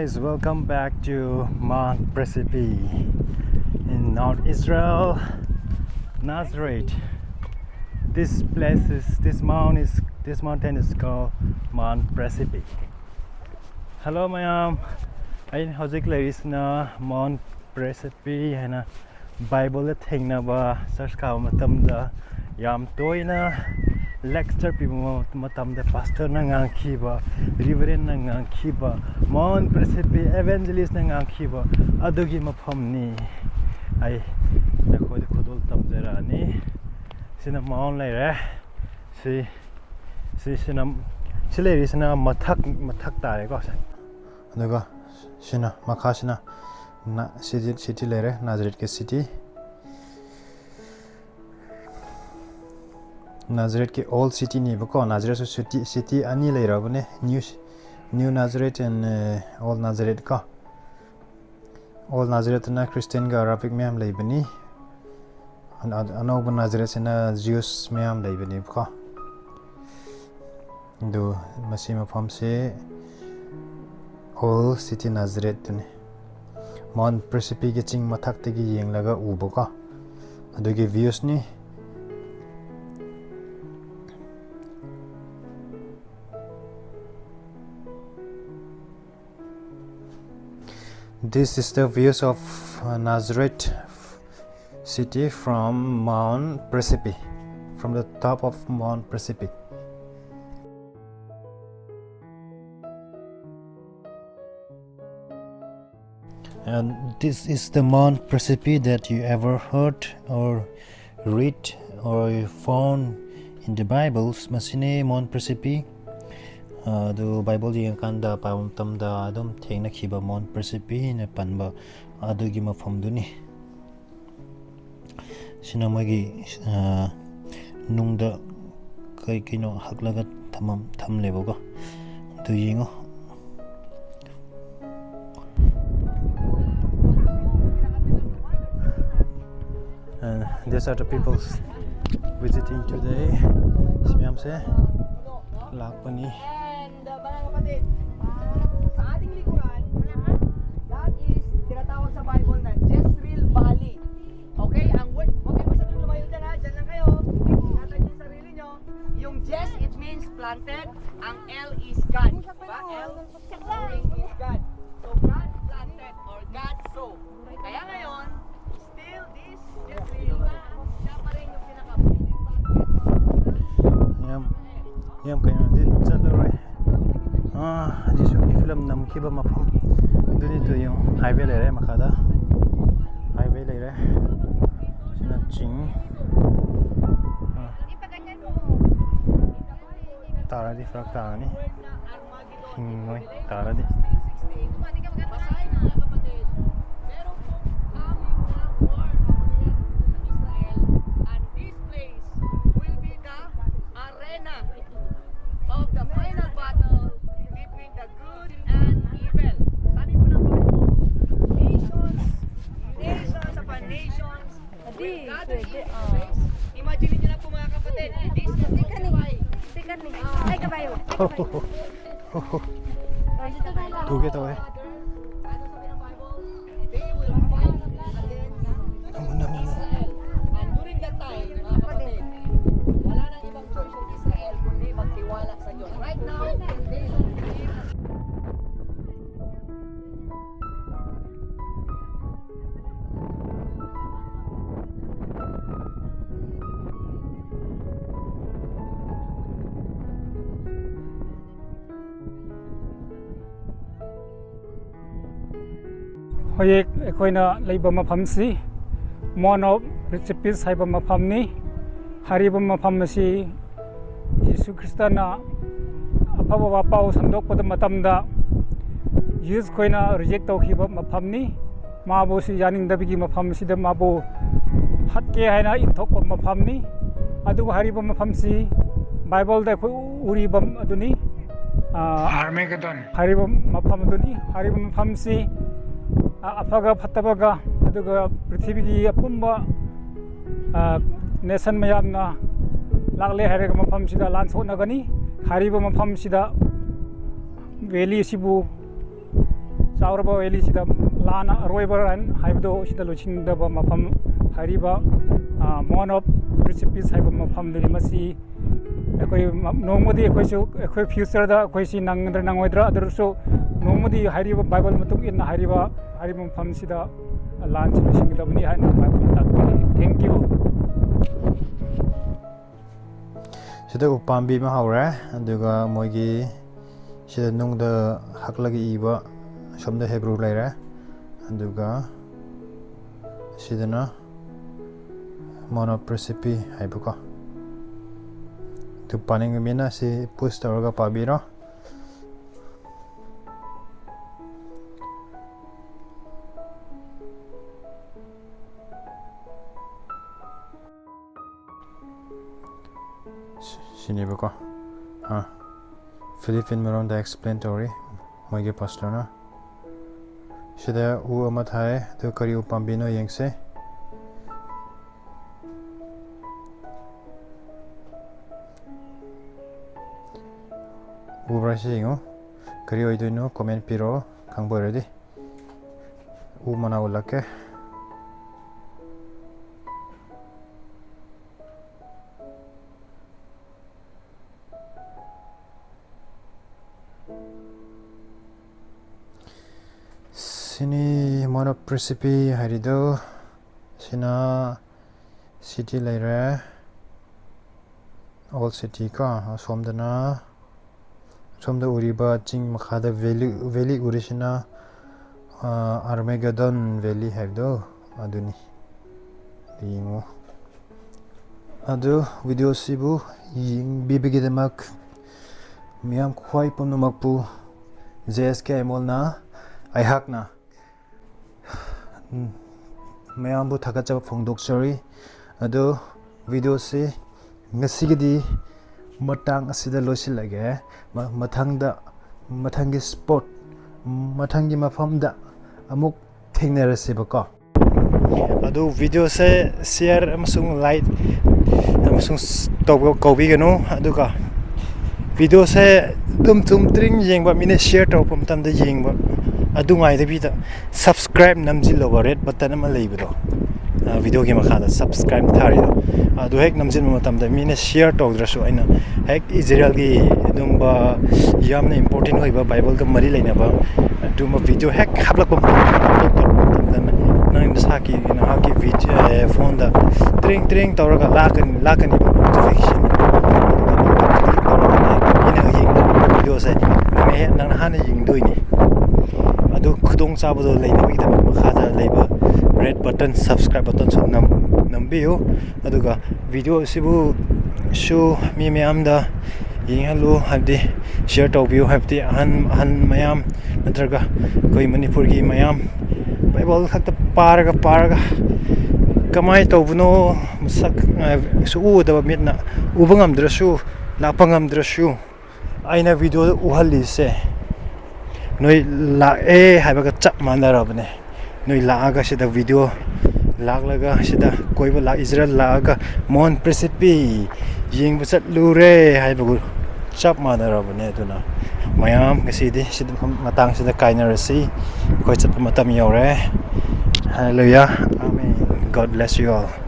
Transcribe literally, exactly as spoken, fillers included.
Guys, welcome back to Mount Precipi in North Israel, Nazareth. This place is, this mount is, this mountain is called Mount Precipi. Hello, mayam. ꯑꯩꯅ ꯍꯧꯖꯤꯛ ꯂꯩꯔꯤꯁꯤꯅ Mount Precipi ꯍꯥꯏꯅ ꯕꯥꯏꯕꯜꯗ ꯊꯦꯡꯅꯕ, ꯆꯔꯆ ꯀꯥꯕ ꯃꯇꯝꯗ ꯌꯥꯝ ꯇꯣꯏꯅ lecture ꯄꯤꯕ ꯃꯇꯝꯗ ꯄꯥꯁꯇꯔꯅ ꯉꯥꯡꯈꯤꯕ, ꯔꯤꯚꯔꯦꯟꯅ ꯉꯥꯡꯈꯤꯕ, Mount Precipi evangelistꯅ ꯉꯥꯡꯈꯤꯕ ꯑꯗꯨꯒꯤ ꯃꯐꯝꯅꯤ꯫ ꯑꯩ ꯅꯈꯣꯏꯗ ꯈꯨꯗꯣꯜ ꯇꯝꯖꯔꯛꯑꯅꯤ꯫ ꯁꯤꯅ mount ꯂꯩꯔꯦ꯫ ꯁꯤ, ꯁꯤ, ꯁꯤꯅ, ꯁꯤ ꯂꯩꯔꯤꯁꯤꯅ ꯃꯊꯛ, ꯃꯊꯛ ꯇꯥꯔꯦꯀꯣ꯫ ꯑꯗꯨꯒ ꯁꯤꯅ, ꯃꯈꯥꯁꯤꯅ ꯅ-, city, city ꯂꯩꯔꯦ, ꯅꯥꯖꯔꯦꯠꯀꯤ city꯫ ꯅꯥꯖꯔꯦꯠꯀꯤ old cityꯅꯦꯕꯀꯣ꯫ ꯅꯥꯖꯔꯦꯠꯁꯨ city, city ꯑꯅꯤ ꯂꯩꯔꯕꯅꯦ, new, new Nazareth and, uh, old Nazareth ꯀꯣ꯫ Old Nazarethꯇꯅ Christianꯒ Arabic ꯃꯌꯥꯝ ꯂꯩꯕꯅꯤ꯫ ꯑꯅ-, ꯑꯅꯧꯕ ꯅꯥꯖꯔꯦꯠꯁꯤꯅ Jews ꯃꯌꯥꯝ ꯂꯩꯕꯅꯦꯕꯀꯣ꯫ ꯑꯗꯨ ꯃꯁꯤ ꯃꯐꯝꯁꯦ Old City Nazarethꯇꯨꯅꯤ꯫ Mount Precipiꯒꯤ ꯆꯤꯡ ꯃꯊꯛꯇꯒꯤ ꯌꯦꯡꯂꯒ ꯎꯕꯀꯣ꯫ ꯑꯗꯨꯒꯤ viewsꯅꯤ꯫ This is the views of, uh, Nazareth city from Mount Precipi, from the top of Mount Precipi. And this is the Mount Precipi that you ever heard or read or found in the Bibles. ꯃꯁꯤꯅꯤ Mount Precipi꯫ ꯑꯗꯨ Bible ꯌꯦꯡꯉꯀꯥꯟꯗ, ꯄꯥꯕ ꯃꯇꯝꯗ ꯑꯗꯨꯝ ꯊꯦꯡꯅꯈꯤꯕ Mount Precipiꯅ ꯄꯟꯕ ꯑꯗꯨꯒꯤ ꯃꯐꯝꯗꯨꯅꯤ꯫ ꯁꯤꯅ ꯃꯣꯏꯒꯤ, ꯑ, ꯅꯨꯡꯗ ꯀꯩ ꯀꯩꯅꯣ ꯍꯛꯂꯒ ꯊꯝꯃꯝ-, ꯊꯝꯂꯦꯕꯀꯣ꯫ ꯑꯗꯨ ꯌꯦꯡꯉꯣ꯫ And these are the peoples visiting today. ꯁꯤ ꯃꯌꯥꯝꯁꯦ ꯂꯥꯛꯄꯅꯤ꯫ And, uh, mga kapatid, ah, sa ating likuran, Sa Bible na Jezreel Valley. Okay, ang word, huwag kayo masyadong lumayo dyan ha, dyan lang kayo. Ingatan niyo yung sarili niyo. Yung Jez, it means planted. Ang L is God. Diba? L, L is God. So God planted or God sow. Kaya ngayon, still this Jezreel, siya pa rin yung pinaka-breeding basket. ꯌꯥꯝ ꯌꯥꯝ ꯀꯩꯅꯣꯗꯤ ꯆꯠꯂꯔꯣꯏ꯫ ꯑꯥ, ꯖꯤꯁꯨꯒꯤ film ꯅꯝꯈꯤꯕ ꯃꯐꯝ ꯑꯗꯨꯅꯤꯗꯣ ꯌꯦꯡꯉꯣ꯫ Highway ꯂꯩꯔꯦ ꯃꯈꯥꯗ꯫ Highway ꯂꯩꯔꯦ꯫ ꯁꯤꯅ ꯆꯤꯡ꯫ ꯑꯥ꯫ ꯇꯥꯔꯗꯤ ꯐꯔꯛ ꯇꯥꯔꯅꯤ꯫ ꯍꯤꯡꯉꯣꯏ ꯇꯥꯔꯗꯤ꯫ Basahin niyo, mga kapatid. Meron pong coming na war sa Israel, and this place will be the arena of the final battle between the good and evil. Sabi po ng Bible, nations, nations upon nations will gather in this place. Imagine niyo lang po, mga kapatid, this will occupy Ay, kabayo. 두 개 더 해. They will fight against Israel. And during that time, mga kapatid, wala nang ibang choice yung Israel kundi magtiwala sa Diyos. Right now, they ꯍꯧꯖꯤꯛ ꯑꯩꯈꯣꯏꯅ ꯂꯩꯕ ꯃꯐꯝꯁꯤ Mount of Precipice ꯍꯥꯏꯕ ꯃꯐꯝꯅꯤ꯫ ꯍꯥꯏꯔꯤꯕ ꯃꯐꯝ ꯑꯁꯤ ꯖꯤꯁꯨ ꯈ꯭ꯔꯤꯁꯇꯅ ꯑꯐꯕ ꯄꯥꯎ ꯁꯟꯗꯣꯛꯄꯗ ꯃꯇꯝꯗ Jews ꯈꯣꯏꯅ reject ꯇꯧꯈꯤꯕ ꯃꯐꯝꯅꯤ꯫ ꯃꯥꯕꯨ ꯁꯤ ꯌꯥꯅꯤꯡꯗꯕꯒꯤ ꯃꯐꯝꯁꯤꯗ ꯃꯥꯕꯨ ꯍꯥꯠꯀꯦ ꯍꯥꯏꯅ ꯏꯟꯊꯣꯛꯄ ꯃꯐꯝꯅꯤ꯫ ꯑꯗꯨꯒ ꯍꯥꯏꯔꯤꯕ ꯃꯐꯝꯁꯤ Bible ꯗ ꯑꯩꯈꯣꯏ ꯎꯔꯤꯕ ꯑꯗꯨꯅꯤ꯫ ꯑꯥ, Armageddon. ꯍꯥꯏꯔꯤꯕ ꯃꯐꯝ ꯑꯗꯨꯅꯤ꯫ ꯍꯥꯏꯔꯤꯕ ꯃꯐꯝꯁꯤ, ꯑ, ꯑꯐꯕ ꯐꯠꯇꯕꯒ ꯑꯗꯨꯒ ꯄ꯭ꯔꯤꯊꯤꯕꯤꯒꯤ ꯑꯄꯨꯝꯕ, ꯑ, nation ꯃꯌꯥꯝꯅ ꯂꯥꯛꯂꯦ ꯍꯥꯏꯔꯒ ꯃꯐꯝꯁꯤꯗ ꯂꯥꯟ ꯁꯣꯛꯅꯒꯅꯤ꯫ ꯍꯥꯏꯔꯤꯕ ꯃꯐꯝꯁꯤꯗ valley ꯑꯁꯤꯕꯨ, ꯆꯥꯎꯔꯕ valley ꯁꯤꯗ ꯂꯥꯟ ꯑꯔꯣꯏꯕ ꯂꯥꯟ ꯍꯥꯏꯕꯗꯣ ꯁꯤꯗ ꯂꯣꯏꯁꯤꯟꯒꯗꯕ ꯃꯐꯝ ꯍꯥꯏꯔꯤꯕ, ꯑ, Mount of Precipice ꯍꯥꯏꯕ ꯃꯐꯝꯗꯨꯅꯤ꯫ ꯃꯁꯤ ꯑꯩꯈꯣꯏ ꯃ-, ꯅꯣꯡꯃꯗꯤ ꯑꯩꯈꯣꯏꯁꯨ, ꯑꯩꯈꯣꯏ future ꯗ ꯑꯩꯈꯣꯏ ꯁꯤ ꯅꯪꯒꯗ꯭ꯔꯥ ꯅꯪꯉꯣꯏꯗ꯭ꯔꯥ, ꯑꯗꯨ ꯑꯣꯏꯔꯁꯨ ꯅꯣꯡꯃꯗꯤ ꯍꯥꯏꯔꯤꯕ, Bible ꯃꯇꯨꯡ ꯏꯟꯅ ꯍꯥꯏꯔꯤꯕ, ꯍꯥꯏꯔꯤꯕ ꯃꯐꯝꯁꯤꯗ ꯂꯥꯟꯁꯤ ꯂꯣꯏꯁꯤꯟꯒꯗꯕꯅꯤ ꯍꯥꯏꯅ Bible ꯅ ꯇꯥꯛꯄꯤꯔꯤ꯫ Thank you꯫ ꯁꯤꯗ ꯎꯄꯥꯝꯕꯤ ꯑꯃ ꯍꯧꯔꯦ, ꯑꯗꯨꯒ ꯃꯣꯏꯒꯤ ꯁꯤꯗ ꯅꯨꯡꯗ ꯍꯛꯂꯒ ꯏꯕ, ꯁꯣꯝꯗ Hebrew ꯂꯩꯔꯦ, ꯑꯗꯨꯒ ꯁꯤꯗꯅ Mount of Precipice ꯍꯥꯏꯕꯀꯣ꯫ ꯑꯗꯨ ꯄꯥꯅꯤꯡꯕ ꯃꯤꯅ ꯁꯤ push ꯇꯧꯔꯒ ꯄꯥꯕꯤꯔꯣ꯫ ꯁꯤ-, ꯁꯤꯅꯦꯕꯀꯣ꯫ ꯑꯥ, Philippian ꯃꯔꯣꯟꯗ explain ꯇꯧꯔꯤ ꯃꯣꯏꯒꯤ pastor ꯅ꯫ ꯁꯤꯗ ꯎ ꯑꯃ ꯊꯥꯏ, ꯑꯗꯨ ꯀꯔꯤ ꯎ ꯄꯥꯝꯕꯤꯅꯣ ꯌꯦꯡꯁꯦ꯫ ꯎꯕ꯭ꯔꯥ ꯁꯤ ꯌꯦꯡꯉꯨ꯫ ꯀꯔꯤ ꯑꯣꯏꯗꯣꯏꯅꯣ comment ꯄꯤꯔꯛꯑꯣ, ꯈꯪꯕ ꯑꯣꯏꯔꯗꯤ꯫ ꯎ ꯃꯅꯥ ꯎꯠꯂꯛꯀꯦ꯫ ꯁꯤꯅꯤ Mount of Precipice ꯍꯥꯏꯔꯤꯗꯣ꯫ ꯁꯤꯅ city ꯂꯩꯔꯦ, old city ꯀꯣ꯫ ꯑꯁꯣꯝꯗꯅ, ꯑꯁꯣꯝꯗ ꯎꯔꯤꯕ ꯆꯤꯡ ꯃꯈꯥꯗ valley, valley ꯎꯔꯤꯁꯤꯅ, ꯑ, Armageddon Valley ꯍꯥꯏꯕꯗꯣ ꯑꯗꯨꯅꯤ꯫ ꯌꯦꯡꯉꯨ꯫ ꯑꯗꯨ video ꯁꯤꯕꯨ ꯌꯦꯡꯕꯤꯕꯒꯤꯗꯃꯛ ꯃꯤꯌꯥꯝ ꯈ꯭ꯋꯥꯏ ꯄꯨꯝꯅꯃꯛꯄꯨ J S K ꯑꯃꯣꯜꯅ, ꯑꯩꯍꯥꯛꯅ, ꯎꯝ, ꯃꯌꯥꯝꯕꯨ ꯊꯥꯒꯠꯆꯕ ꯐꯣꯡꯗꯣꯛꯆꯔꯤ꯫ ꯑꯗꯨ video ꯁꯤ ꯉꯁꯤꯒꯤꯗꯤ ꯃꯇꯥꯡ ꯑꯁꯤꯗ ꯂꯣꯏꯁꯤꯜꯂꯒꯦ꯫ ꯃ-, ꯃꯊꯪꯗ, ꯃꯊꯪꯒꯤ spot, ꯃꯊꯪꯒꯤ ꯃꯐꯝꯗ ꯑꯃꯨꯛ ꯊꯦꯡꯅꯔꯁꯦꯕꯀꯣ꯫ ꯑꯗꯨ video ꯁꯦ share ꯑꯃꯁꯨꯡ like ꯑꯃꯁꯨꯡ ꯇꯧꯕ ꯀꯥꯎꯕꯤꯒꯅꯨ꯫ ꯑꯗꯨꯒ video ꯁꯦ ꯑꯗꯨꯝ ꯆꯨꯝ ꯇ꯭ꯔꯤꯡ ꯌꯦꯡꯕ, ꯃꯤꯅ share ꯇꯧꯔꯛꯄ ꯃꯇꯝꯗ ꯌꯦꯡꯕ, ꯑꯗꯨ ꯉꯥꯏꯗꯕꯤꯗ subscribe ꯅꯝꯁꯤꯜꯂꯣꯕ, red button ꯑꯃ ꯂꯩꯕꯗꯣ, ꯑ, video ꯒꯤ ꯃꯈꯥꯗ subscribe ꯊꯥꯔꯤꯗꯣ, ꯑꯗꯨ ꯍꯦꯛ ꯅꯝꯁꯤꯟꯕ ꯃꯇꯝꯗ ꯃꯤꯅ share ꯇꯧꯗ꯭ꯔꯁꯨ, ꯑꯩꯅ ꯍꯦꯛ ꯏꯖꯔꯦꯜꯒꯤ ꯑꯗꯨꯝꯕ ꯌꯥꯝꯅ important ꯑꯣꯏꯕ, Bible ꯒ ꯃꯔꯤ ꯂꯩꯅꯕ ꯑꯗꯨꯝꯕ video ꯍꯦꯛ ꯍꯥꯞꯂꯛꯄ ꯃꯇꯝꯗ, upload ꯇꯧꯔꯛꯄ ꯃꯇꯝꯗ, ꯅꯪ ꯅꯁꯥꯒꯤ, ꯅꯍꯥꯛꯀꯤ video, ꯑꯦ, phone ꯗ ꯇ꯭ꯔꯤꯡ ꯇ꯭ꯔꯤꯡ ꯇꯧꯔꯒ ꯂꯥꯛꯀꯅꯤ, ꯂꯥꯛꯀꯅꯤꯕ notification꯫ ꯃꯤꯅ ꯌꯦꯡꯕ video ꯁꯦ ꯅꯪꯅ ꯍꯦ-, ꯅꯪꯅ ꯍꯥꯟꯅ ꯌꯦꯡꯗꯣꯏꯅꯤ꯫ ꯑꯗꯨ ꯈꯨꯗꯣꯡꯆꯥꯕꯗꯣ ꯂꯩꯅꯕꯒꯤꯗꯃꯛ ꯃꯈꯥꯗ ꯂꯩꯕ red button, subscribe button ꯁꯨ ꯅꯝ-, ꯅꯝꯕꯤꯌꯨ꯫ ꯑꯗꯨꯒ video ꯑꯁꯤꯕꯨ ꯁꯨ ꯃꯤ ꯃꯌꯥꯝꯗ ꯌꯦꯡꯍꯜꯂꯨ, ꯍꯥꯏꯕꯗꯤ share ꯇꯧꯕꯤꯌꯨ, ꯍꯥꯏꯕꯗꯤ ꯑꯍꯟ, ꯑꯍꯟ ꯃꯌꯥꯝ ꯅꯠꯇ꯭ꯔꯒ ꯑꯩꯈꯣꯏ ꯃꯅꯤꯄꯨꯔꯒꯤ ꯃꯌꯥꯝ Bible ꯈꯛꯇ ꯄꯥꯔꯒ, ꯄꯥꯔꯒ ꯀꯃꯥꯏꯅ ꯇꯧꯕꯅꯣ, ꯃꯁꯛ, ꯑ, ꯁꯨꯛꯎ ꯎꯗꯕ, ꯃꯤꯠꯅ ꯎꯕ ꯉꯝꯗ꯭ꯔꯁꯨ, ꯂꯥꯛꯄ ꯉꯝꯗ꯭ꯔꯁꯨ, ꯑꯩꯅ video ꯗ ꯎꯍꯜꯂꯤꯁꯦ ꯅꯣꯏ ꯂꯥꯛꯑꯦ ꯍꯥꯏꯕꯒ ꯆꯞ ꯃꯥꯟꯅꯔꯕꯅꯦ꯫ ꯅꯣꯏ ꯂꯥꯛꯑꯒ ꯁꯤꯗ video, ꯂꯥꯛꯂꯒ ꯁꯤꯗ ꯀꯣꯏꯕ ꯂꯥꯛ-, ꯏꯖꯔꯦꯜ ꯂꯥꯛꯑꯒ ꯃꯣꯟ ꯄ꯭ꯔꯤꯁꯤꯠꯄꯤ ꯌꯦꯡꯕ ꯆꯠꯂꯨꯔꯦ ꯍꯥꯏꯕꯒ ꯆꯞ ꯃꯥꯟꯅꯔꯕꯅꯦ꯫ ꯑꯗꯨꯅ ꯃꯌꯥꯝ, ꯉꯁꯤꯗꯤ ꯁꯤꯗ ꯃꯐꯝ ꯃꯇꯥꯡꯁꯤꯗ ꯀꯥꯏꯅꯔꯁꯤ꯫ ꯑꯩꯈꯣꯏ ꯆꯠꯄ ꯃꯇꯝ ꯌꯧꯔꯦ꯫ Hallelujah. Amen. God bless you all.